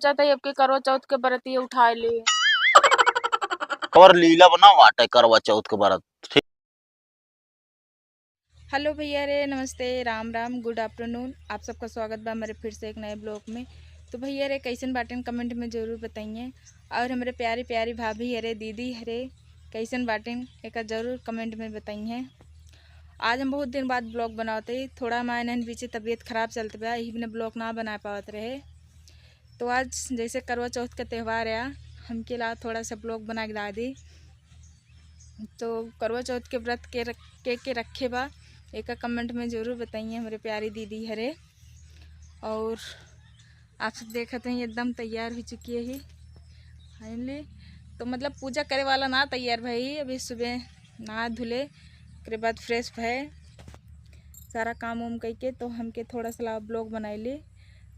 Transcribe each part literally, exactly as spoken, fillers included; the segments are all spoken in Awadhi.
सोचत है, अब के करवा चौथ के बरतिया उठाए ले। कवर लीला बना वाटे करवा चौथ के बरत। हेलो भैया रे, नमस्ते, राम राम, गुड आफ्टरनून। आप सबका स्वागत बा हमारे फिर से एक नए ब्लॉग में। तो भैया रे, कैसन बाटेन, कमेंट में जरूर बताइए। और हमारे प्यारी प्यारी भाभी हरे, दीदी हरे, कैसन बाटेन, एका जरूर कमेंट में बताइए। आज हम बहुत दिन बाद ब्लॉग बनावत ही, थोड़ा हमारे नहन पीछे तबीयत खराब चलत बा, यही बिना ब्लॉग ना बना पावत रहे। तो आज जैसे करवा चौथ का त्यौहार है, हमके ला थोड़ा सा ब्लॉग बना के ला दी। तो करवा चौथ के व्रत के रख-, के, के रखे बा, एका कमेंट में जरूर बताइए हमारे प्यारी दीदी हरे। और आप सब देखत हैं, एकदम तैयार हो चुकी है ही फाइनली। तो मतलब पूजा करे वाला ना तैयार भई, अभी सुबह नहा धुले, ओकरे बाद फ्रेश भए, सारा काम वाम कइके, तो हमके थोड़ा सा ब्लॉग बनाई ली।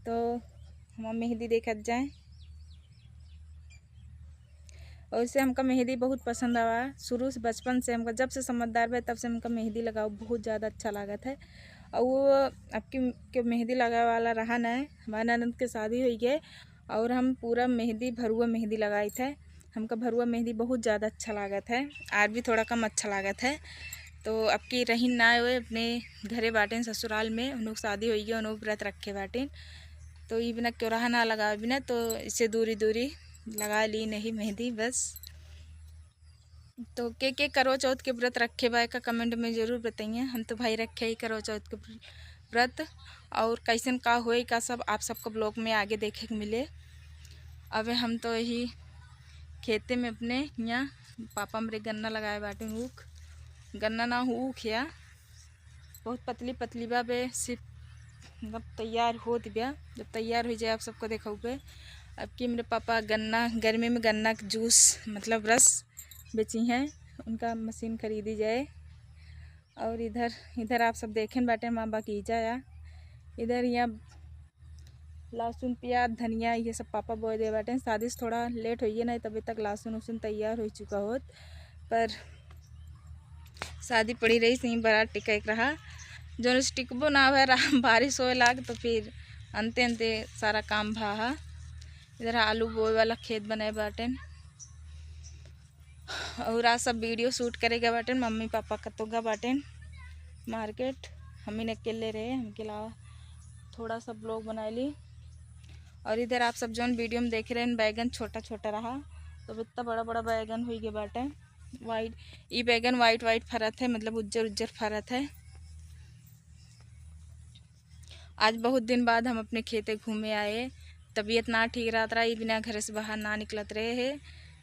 तो हम मेहंदी देखत जाए। वैसे हमका मेहंदी बहुत पसंद आवा, शुरू से, बचपन से हमका, जब से समझदार भए तब से हमका मेहंदी लगाओ बहुत ज़्यादा अच्छा लागत है। और वो अब की के मेहंदी लगावे वाला रहा न, हमारे ननद के शादी हुई गए और हम पूरा मेहंदी, भरुआ मेहंदी लगाई थे। हमका भरुआ मेहंदी बहुत ज़्यादा अच्छा लागत है, आर भी थोड़ा कम अच्छा लागत है। तो अब की रही ना हुए, अपने घरे बाटेन ससुराल में, उन लोग शादी हुई गए, उन लोग व्रत रखे बाटेन। तो ई बिना क्यों रहा ना लगावे बिना, तो इसे दूरी दूरी लगा ली नहीं मेहंदी बस। तो के के करवा चौथ के व्रत रखे बा, एका कमेंट में जरूर बताइए। हम तो भाई रखे ही करवा चौथ के व्रत, और कैसन का होए का सब आप सबको ब्लॉग में आगे देखे के मिले। अबे हम तो यही खेते में अपने यहाँ पापा हमरे गन्ना लगाए बाटे, ऊख, गन्ना ना हो, ऊख या बहुत पतली पतली बा बे, सिर्फ मतलब तैयार होत बा। जब तैयार हो जाए आप सबको देखाउबे। अब की मेरे पापा गन्ना, गर्मी में गन्ना के जूस मतलब रस बेची हैं, उनका मशीन खरीदी जाए। और इधर, इधर आप सब देखेन बाटे हमार बगीचा या, इधर यहाँ लहसुन, प्याज, धनिया, ये सब पापा बोए दे बाटे। शादी से थोड़ा लेट होइए, नहीं तबे तक लहसुन उसुन तैयार हो चुका होत, पर शादी पड़ी रही, सही बड़ा टिके के रहा, जौन से टिकबो ना भए रहा, बारिश होए लाग, तो फिर अंते अंते सारा काम भा हा। इधर आलू बोए वाला खेत बनाए बाटेन। और आज सब वीडियो शूट करे गए बाटेन, मम्मी पापा कतो गए बाटेन मार्केट, हम ही अकेले रहे, हमके अलावा थोड़ा सा ब्लॉग बनाए ली। और इधर आप सब जौन वीडियो में देख रहे हैं, बैगन छोटा छोटा रहा, तो इतना बड़ा बड़ा बैगन हुई गए बाटे। वाइट, ई बैगन वाइट वाइट फरत है, मतलब उज्जर उज्जर फरत है। आज बहुत दिन बाद हम अपने खेते घूमे आए। तबीयत ना ठीक रहत रहा, ई बिना घर से बाहर ना निकलत रहे है।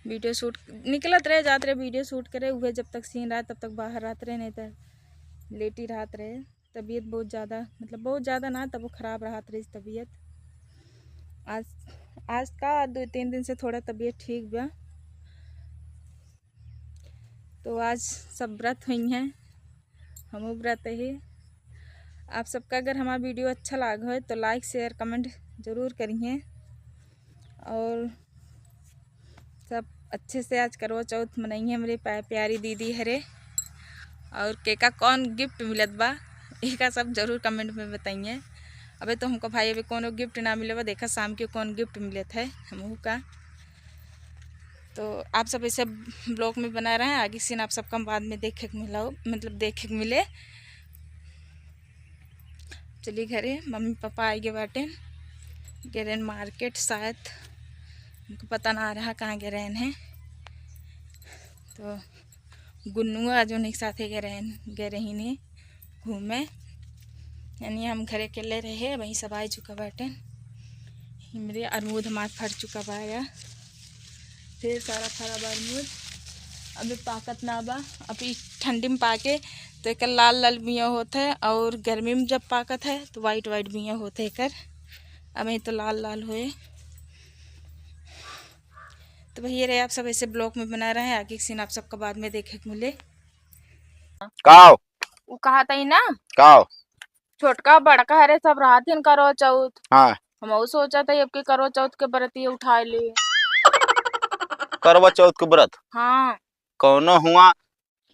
वीडियो शूट, निकलत रहे, जात रहे, वीडियो शूट करे, उहे जब तक सीन रहा तब तक बाहर रहत रहे, नहीं तो लेटी रहत रहे। तबीयत बहुत ज़्यादा, मतलब बहुत ज़्यादा ना, तब वो खराब रहत रही तबीयत। आज, आज का दो तीन दिन से थोड़ा तबीयत ठीक बा। तो आज सब व्रत हुई हैं, हमहू व्रत ही। आप सबका अगर हमारा वीडियो अच्छा लाग हो तो लाइक, शेयर, कमेंट जरूर करिए। और सब अच्छे से आज करवा चौथ मनइए हमरे प्या-, प्यारी दीदी हरे। और केका कौन गिफ्ट मिलत बा, एका सब जरूर कमेंट में बताइए। अबे तो हमको भाई अबे कोनो गिफ्ट ना मिले बा, देखा शाम के कौन गिफ्ट मिलत है हमहू का। तो आप सब ऐसे ब्लॉग में बना रहे हैं, आगे सीन आप सबका बाद में देखे के मिला, मतलब देखे के मिले। चलिए घरे, मम्मी पापा आए गए बाटेन, गए रहेन मार्केट शायद, हमको पता ना रहा कहाँ गए रहेन हैं। तो गुन्नुआ आज उन्हीं के साथे गए रहेन, गए रही ने घूमे। यानी हम घरे अकेले रहे, वहीं सब आ चुका बाटे। हमरे अरमूद हमार फर चुका बा या, ढेर सारा फरा बा अरमूद। अभी पाकत ना बा, अभी ठंडी में पाके तो एकर लाल लाल बिया होत है, और गर्मी में जब पाकत है तो वाइट वाइट बिया होत है एकर। अभी तो लाल लाल होए। तो भैया रे, आप सब ऐसे ब्लॉग में बना रहे हैं, आगे के सीन आप सबका बाद में देखे के मिले। काव? उ कहा तई ना? काव? छोटका बड़का हरे सब रहत हिन करवा चौथ। हाँ। हमहू सोचत हई अब के करवा चौथ के बरतिया उठाए ले। करवा चौथ के बरत? हाँ। कौनो हुआ,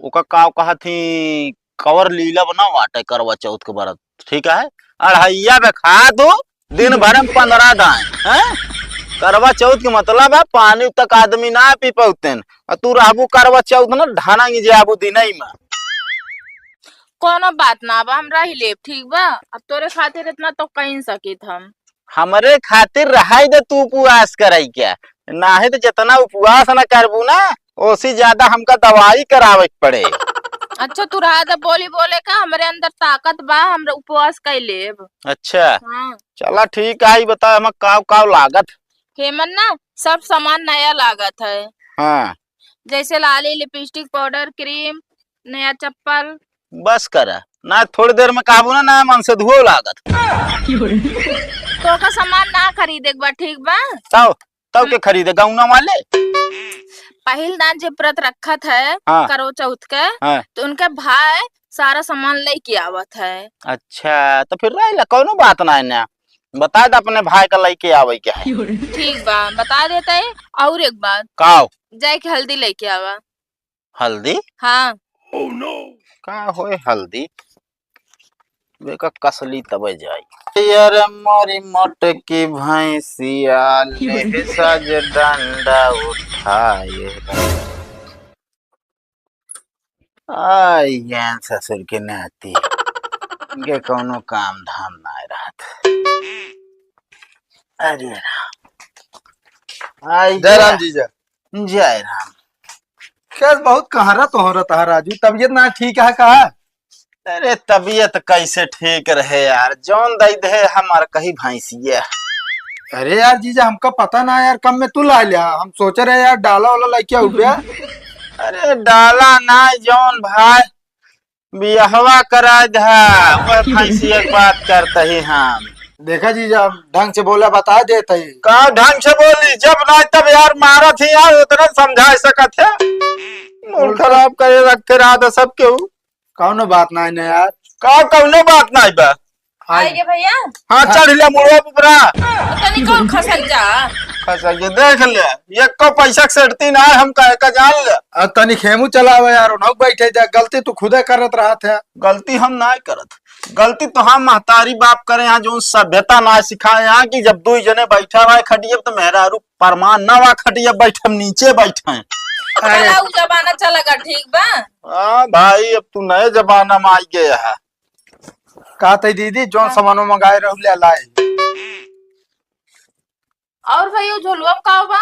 ओका काव कहत ही, कवर लीला बना वाटे करवा चौथ के बरत, ठीक है? अढ़ैया बे खा दो, दिन भर में पन्द्रह दाएं, हैं? करवा चौथ के मतलब है पानी तक आदमी ना पी पौतेन, और तू रहबू करवा चौथ ना ढानांगी जे आबू दिनई में। कोनो बात ना बा, हम रह लेब, ठीक बा? अब तोरे खातिर इतना तो कहीं सकित हम। हमरे खातिर रहाई दे तू उपवास कराई के, नाहीं तो जितना उपवास ना करबू ना, ओसी ज्यादा हमका दवाई करावे के पड़े। अच्छा, तू रहा दे बोली बोले का, हमरे अंदर ताकत बा, हम उपवास कर लेब। अच्छा। हाँ। चला ठीक है, ई बता हमें काव काव लागत? हेमन ना, सब सामान नया लागत है। हाँ। जैसे लाली, लिपस्टिक, पाउडर, क्रीम, नया चप्पल। बस करा, ना थोड़ी देर में कहबू ना, ना मन से धुओ लागत। तो का सामान ना खरीदे के बा, ठीक बा? तब, तब के खरीदे गौना वाले? पहिल दान जे व्रत रखत है हाँ। करवा चौथ के, हाँ। तो उनके भाई सारा सामान लेके आवत है। अच्छा, तो फिर रह ला, कौनो बात ना है ना, बता दे अपने भाई का लेके आवे के है। ठीक बा, बता देते हैं। और एक बात, काव? जाए के हल्दी लेके आवा। हल्दी? हाँ। का होए हल्दी? बेका कसली तबे जाई। यार मोरी मोटकी भैंसिया ले सज डंडा उठाए। आई गैन ससुर के नाती। इनके कौनो काम धाम ना रहत। अरे राम। आई जय राम गया। जीजा। जय राम। कैस बहुत कहरा तोहरा तहा राजू, तबीयत ना ठीक है का? अरे तबीयत कैसे ठीक रहे यार, जौन दई दे हमार कही भैंसिया। अरे यार जीजा, हमका पता ना यार, कम में तू ला लिया, हम सोचे रहे यार डाला वाला लेके आऊ बे। अरे डाला ना, जौन भाई बियहवा करा दे, वह भैंसिया के बात करते ही हम। देखा जीजा, ढंग से बोला, बता देते ही। का ढंग से बोली, जब ना तब यार मारत ही यार, उतना समझा सकत है। मूड उल्टा खराब करे रख के रहा था सब केहू। कौनो बात नाई न यार। का कौनो बात नाई बा? आई गे भैया। हाँ, हाँ। चढ़ ले मुड़वा ऊपरा। तनी को खसक जा। खसक जा, देख ले, एको पैसा के सेटती ना है, हम कहे का जान ले। आ, तनी खेमू चलावे यार, उन्हों बैठे जा, गलती तू खुदे करत रहत है। गलती हम ना करत, गलती तो हम महतारी बाप करे यहाँ, जो सभ्यता ना सिखाए यहाँ कि जब दो जने बैठा रहे खटिया तो मेहरारू परमान ना वा खटिया बैठम, नीचे बैठे। अरे। चला, उ जमाना चला गा, ठीक बा? हाँ भाई, अब तू नए जमाना में आई गया है। का तई दीदी, जौन हाँ। सामानो मंगाए रहू, ले लाए। और भाई, वो झोलवा में का बा?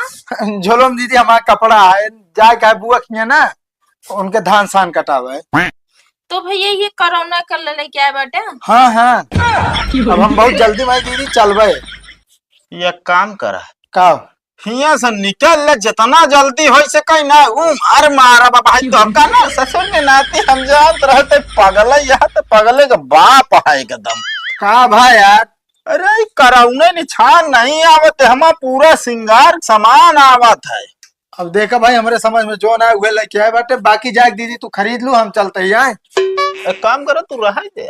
झोलवा में दीदी, हमारा कपड़ा है, जाए का बुआ खिया ना, उनके धान सान कटावे। तो भैया, ये कोरोना कर ले लेके आए बाटे? हाँ, हाँ। अब हम बहुत जल्दी में दीदी चलबे। ये काम करा। का? हियां से निकल ले, जितना जल्दी हो सके ना, ऊ मार मारा बा भाई, तो का ना ससुर ने नाती हम जानत रहते, पगले, यह तो पगले के बाप है एकदम। का भाई यार? अरे, ई करौने निछान नहीं आवत, हमा पूरा सिंगार सामान आवत है। अब देखा भाई, हमरे समझ में जो ना उहे लेके आए बाटे, बाकी जाए दीदी तू खरीद लू, हम चलते ही आए। एक काम करो, तू रहा दे।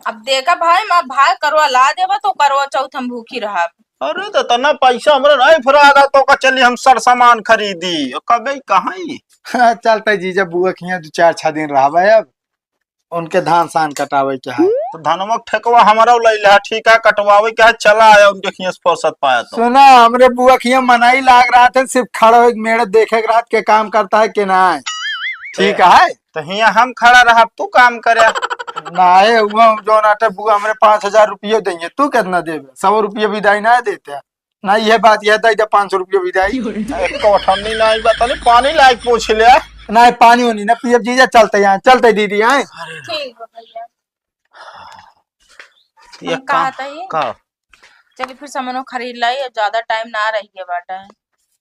अब देखा भाई, मैं भाई करवा ला देबा तो करवा चौथ हम भूखी रहब। अरे तो इतना पैसा हमरे नहीं फुराला तो का चली हम सर सामान खरीदी। कबे कहाँ ही? हाँ, चलते जीजा बुआ के यहाँ दो चार छह दिन रहबे अब। उनके धान सान कटावे के है। तो धनवा के ठेकवा हमरा ले ले, ठीक है, कटवावे के है, चला आया उनके खियां से फुर्सत पाया तो। सुना, हमरे बुआ खियां मनाई लाग रहा था, सिर्फ खड़ा होके मेड़ देखे के रात के काम करता है कि ना है। ठीक है? तो हियां हम खड़ा रहब, तू काम करे। ना है, वो जो नाटे बुआ हमरे पाँच हजार रुपये देंगे, तू कितना देबे? सौ रुपये विदाई ना देते। ना, ये बात, ये दे दे पाँच सौ रुपये विदाई। एक कोठनी नहीं बा, तनी पानी लायक पूछ ले। नहीं, पानी होनी ना पियब जीजा, चलते यहाँ, चलते दीदी, आए। ठीक बा भैया। ये हम कहा का, था ये? का? चलिए फिर सामानो खरीद लाई, अब ज्यादा टाइम ना रह गया बाटा है।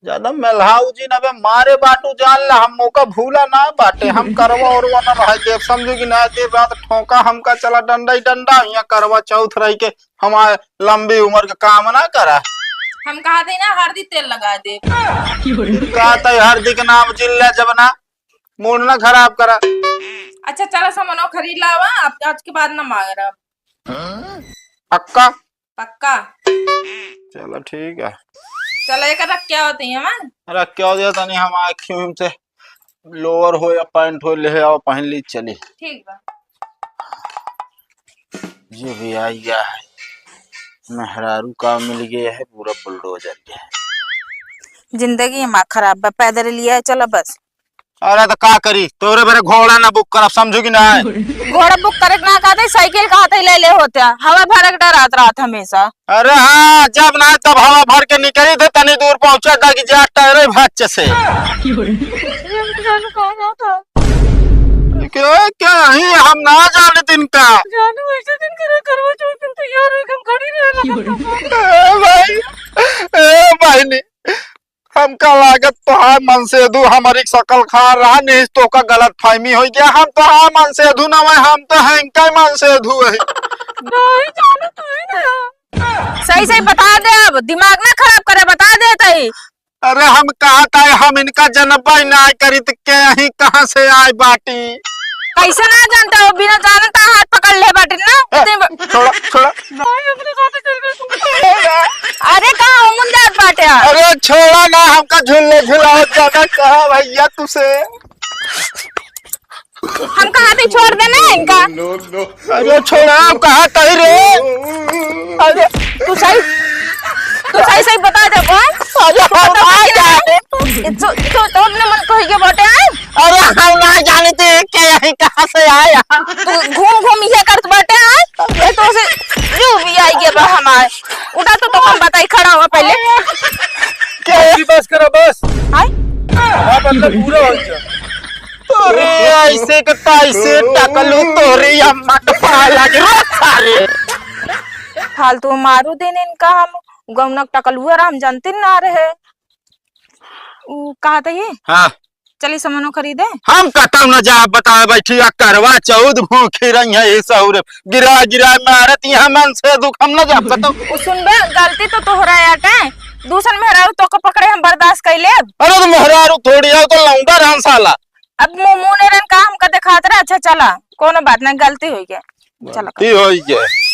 ज्यादा मेलहाऊ जी ना बे, मारे बाटू जान ला, हम मौका भूला ना बाटे, हम करवा उरवा ना रह देब, समझू कि ना देब, रात ठोका हमका चला डंडा ही डंडा, यहाँ करवा चौथ रह के हमारे लंबी उम्र के कामना करा। हम कहा थे ना, हरदी तेल लगा दे। का तई हरदी के नाम जिन ले जब ना, मूड ना खराब करा। अच्छा, चला सामानो खरीद लावा, आप आज के बाद ना मांग रहा। पक्का? पक्का। चलो ठीक है। चलो, एक रख क्या होती है, हाँ? रख क्या होती है, तनी हम आँखी में से लोअर हो या पैंट हो, ले आओ, पहन ली, चली। ठीक बा। ये भी आ गया है, मेहरारू का मिल गया है, पूरा बुलडोजर के है। जिंदगी मा खराब बा, पैदल लिया चला बस। अरे तो का करी, तोरे बेरे घोड़ा ना बुक करब, समझू कि ना? घोड़ा बुक करे के ना कहते, साइकिल कहते ले ले होते, हवा भरे के डरात रहत हमेशा। अरे हाँ, जब ना तब हवा भर के निकली थे, तनी दूर पहुँचा था कि जा टहरे भच्चे से। जानू कहाँ जाता? क्या, क्या ही हम ना जाने दिन का। जानू ऐसे दिन करे करवा चौथ दिन तैयार हो हम खड़ी रहे। ए भाई, ए बहिनी, हमका लागत तोहार मनसेधु हमरी सकल खा रहा, नहीं तो का गलत फहमी हो गया। हम तोहार मनसेधु ना है, हम तो हैंका मनसेधु है। नहीं जानू तू ही ना। सही सही बता दे, अब दिमाग ना खराब करे, बता दे तई। अरे हम कहा था हम इनका जनबा ही ना करी त के यहीं कहाँ से आए बाटी? कैसे ना जानता हो, बिना जानता हाथ पकड़ ले बाटी ना। ए, इतने ब- छोड़ा, छोड़ा। भाई, अपने साथ चल रहे तुम। अरे कहाँ उमुन जात बाटे? अरे छोड़ा ना, हमका झूले झुलावत जाना कहा भैया तुसे। हम कहा थे छोड़ देना है इनका। अरे छोड़ा, हम कहा तही रे। अरे तू सही, तू सही सही बता दे बस। अरे हम ना जाने। तो, तो, तो अपने मन कही के बाटे हैं। अरे हम ना जाने थे कि यहीं कहाँ से आए हम। तू घूम घूम ये करत बाटे हैं। ये तो से यू भी आई गया बा हमारे। उठा तो, तो हम बताई, खड़ा हुआ पहले। क्या? बस करा बस। आए? आप अंदर पूरा हो गया। तोरे ऐसे के तैसे टकलू तोरे अम्मा के पाए लागे रे सारे। फालतू मारू दिन इनका हम गौनक टकलुआ राम जानते ना रहे। उ कहा था ये? हाँ। चली सामानो खरीदे। हम कतौ न जा बताए बैठी आ करवा चौथ भूखी रही है ये सहुरे। गिरा गिरा मारत यहाँ मनसेधु हम न जा कतौ। उ सुनबे गलती तो तोहरा आटे। दूसर मेहरारू तो को पकड़े हम बर्दाश्त कर लेब। अरे तो मेहरारू थोड़ी है तो लौंडा रहन साला। अब मुंह मुंह ने रन का हमका दिखात रहा। अच्छा चला कोनो बात ना गलती हो गया। चला। की होई के?